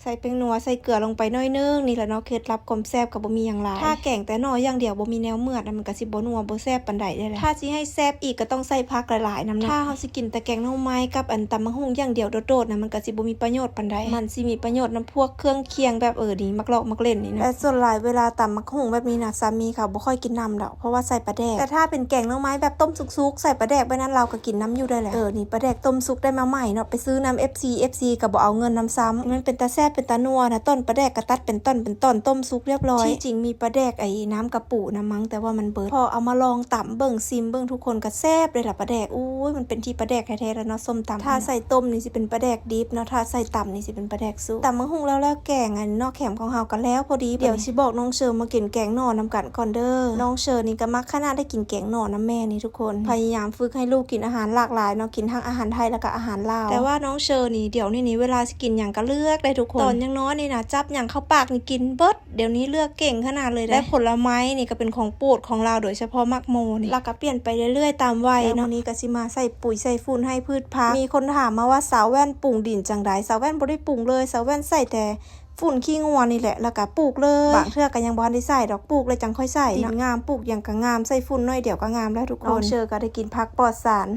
ໃສ່ແປ້ງນົວ ໃສ່ເກືອລົງໄປໜ້ອຍໜຶ່ງ. ນີ້ແຫຼະເນາະ ເຄັດລັບຄວາມແຊບກໍບໍ່ມີຫຍັງຫຼາຍ. ຖ້າແກງແຕ່ໜໍ່ຢ່າງດຽວ ບໍ່ມີແນວເໝືອດນະ ມັນກໍຊິບໍ່ນົວ ບໍ່ແຊບປານໃດເດ້ແຫຼະ. ຖ້າຊິໃຫ້ແຊບອີກ ກໍຕ້ອງໃສ່ຜັກຫຼາຍໆນຳນະ. ຖ້າເຮົາຊິກິນແຕ່ແກງໜໍ່ໄມ້ກັບອັນຕຳບັກຫຸ່ງຢ່າງດຽວໂດດໆນະ ມັນກໍຊິບໍ່ມີປະໂຫຍດປານໃດ. ມັນຊິມີປະໂຫຍດນຳພວກເຄື່ອງຄຽງແບບ ເອີ ນີ້ ໝາກລອກໝາກເຫຼັ້ນນີ້ນະ. ແຕ່ສ່ວນຫຼາຍເວລາຕຳບັກຫຸ່ງແບບນີ້ນະ ສາມີເຂົາບໍ່ຄ່ອຍກິນນຳດອກ ເພາະວ່າໃສ່ປາແດກ. ແຕ່ຖ້າເປັນແກງໜໍ່ໄມ້ແບບຕົ້ມສຸກໆ ໃສ່ປາແດກ ແບບນັ້ນລາວກໍກິນນຳຢູ່ໄດ້ແຫຼະ. ເອີ ນີ້ປາແດກຕົ້ມສຸກໄດ້ມາໃໝ່ເນາະ ໄປຊື້ນຳ ເອັຟຊີ ເອັຟຊີກໍບໍ່ເອົາເງິນນຳຊ້ຳ. ມັນເປັນຕາແຊບເປັນຕານົວນະ ຕົ້ນປາແດກກໍຕັດເປັນຕ່ອນເປັນຕ່ອນ ຕົ້ມສຸກຮຽບຮ້ອຍ. ທີ່ຈິງມີປາແດກໄອ້ນ້ຳກະປູນຳມັງ ແຕ່ວ່າມັນເບິດ. ພໍເອົາມາລອງຕຳເບິ່ງ ຊິມເບິ່ງທຸກຄົນ ກໍແຊບເດ້ລະປາແດກ. ໂອ້ຍ ມັນເປັນທີ່ປາແດກແທ້ໆລະເນາະ ສົ້ມຕຳ. ຖ້າໃສ່ຕົ້ມນີ້ຊິເປັນປາແດກດິບເນາະ ຖ້າໃສ່ຕຳນີ້ຊິເປັນປາແດກສຸກ. ຕຳບັກຫຸ່ງແລ້ວ ແລ້ວແກງອັນນອກແຂມຂອງເຮົາກໍແລ້ວພໍດີ. ດຽວຊິບອກນ້ອງເຊີມາກິນແກງໜໍ່ນຳກັນກ່ອນເດີ. ນ້ອງເຊີນີ້ກໍມັກຂະໜາດໄດ້ກິນແກງໜໍ່ນຳແມ່ນີ້ທຸກຄົນ. ພະຍາຍາມຝຶກໃຫ້ລູກກິນອາຫານຫຼາກຫຼາຍເນາະ ກິນທັງອາຫານໄທແລ້ວກໍອາຫານລາວ. ແຕ່ວ່ານ້ອງເຊີນີ້ ດຽວນີ້ນີ້ ເວລາຊິກິນຫຍັງກໍເລືອກໄດ້ທຸກຄົນ. ຕອນຍັງນ້ອຍນີ້ນະ ຈັບຫຍັງເຂົ້າປາກນີ້ກິນເບິດ. ດຽວນີ້ເລືອກເກັ່ງຂະໜາດເລີຍເດ້. ແລະ ຜົນລະໄມ້ນີ້ກໍເປັນຂອງໂປດຂອງລາວ ໂດຍສະເພາະໝາກໂມນີ້. ລາວກໍປ່ຽນໄປເລື້ອຍໆຕາມໄວເນາະ. ແລ້ວມື້ນີ້ກໍຊິມາໃສ່ປຸ໋ຍໃສ່ຝຸ່ນໃຫ້ພືດຜັກ. ມີຄົນຖາມມາວ່າ ສາວແວ່ນປຸງດິນຈັ່ງໃດ? ສາວແວ່ນບໍ່ໄດ້ປຸງເລີຍ ສາວແວ່ນໃສ່ແຕ່ຝຸ່ນຂີ້ງົວນີ້ແຫຼະ ແລ້ວກໍປູກເລີຍ. ບາງເທື່ອກໍຍັງບໍ່ທັນໄດ້ໃສ່ດອກ ປູກແລ້ວຈັ່ງຄ່ອຍໃສ່ເນາະ. ດິນງາມ ປູກຫຍັງກໍງາມ ໃສ່ຝຸ່ນໜ້ອຍດຽວກໍງາມແລ້ວທຸກຄົນ. ນ້ອງເຊີກໍໄດ້ກິນຜັກປອດສານ.